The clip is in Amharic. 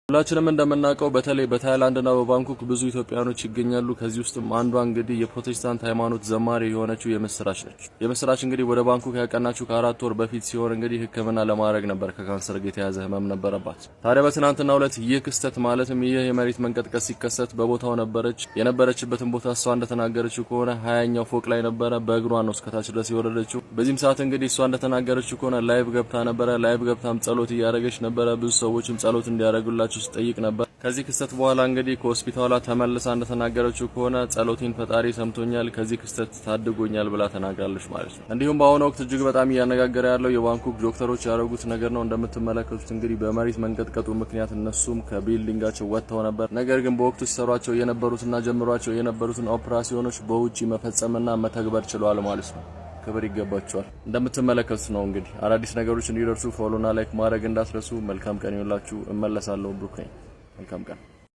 ሁላችንም እንደምናውቀው በተለይ በታይላንድና በባንኮክ ብዙ ኢትዮጵያኖች ይገኛሉ። ከዚህ ውስጥም አንዷ እንግዲህ የፕሮቴስታንት ሃይማኖት ዘማሪ የሆነችው የምስራች ነች። የምስራች እንግዲህ ወደ ባንኮክ ያቀናችው ከ4 ወር በፊት ሲሆን እንግዲህ ሕክምና ለማድረግ ነበር። ከካንሰር ጋር የተያዘ ህመም ነበረባት። ታዲያ በትናንትናው ዕለት ይህ ክስተት ማለትም ይህ የመሬት መንቀጥቀጥ ሲከሰት በቦታው ነበረች። የነበረችበትን ቦታ እሷ እንደተናገረችው ከሆነ 20ኛው ፎቅ ላይ ነበረ። በእግሯ ነው እስከታች ድረስ የወረደችው። በዚህም ሰዓት እንግዲህ እሷ እንደተናገረችው ከሆነ live ገብታ ነበረ። Live ገብታም ጸሎት እያደረገች ነበረ። ብዙ ሰዎችም ጸሎት እንዲያደርጉላቸው ስትጠይቅ ነበር። ከዚህ ክስተት በኋላ እንግዲህ ከሆስፒታሏ ተመልሳ እንደተናገረችው ከሆነ ጸሎቴን ፈጣሪ ሰምቶኛል፣ ከዚህ ክስተት ታድጎኛል ብላ ተናግራለች ማለት ነው። እንዲሁም በአሁኑ ወቅት እጅግ በጣም እያነጋገረ ያለው የባንኮክ ዶክተሮች ያደረጉት ነገር ነው። እንደምትመለከቱት እንግዲህ በመሬት መንቀጥቀጡ ምክንያት እነሱም ከ building ኣቸው ወጥተው ነበር። ነገር ግን በወቅቱ ሲሰሯቸው የነበሩትና ጀምሯቸው የነበሩትን ኦፕራሲዮኖች በውጪ መፈጸምና መተግበር ችለዋል ማለት ነው። ክብር ይገባቸዋል። እንደምትመለከቱት ነው እንግዲህ። አዳዲስ ነገሮች እንዲደርሱ follow ና like ማድረግ እንዳትረሱ። መልካም ቀን ይሁንላችሁ። እመለሳለሁ። ብሩክ ነኝ። መልካም ቀን።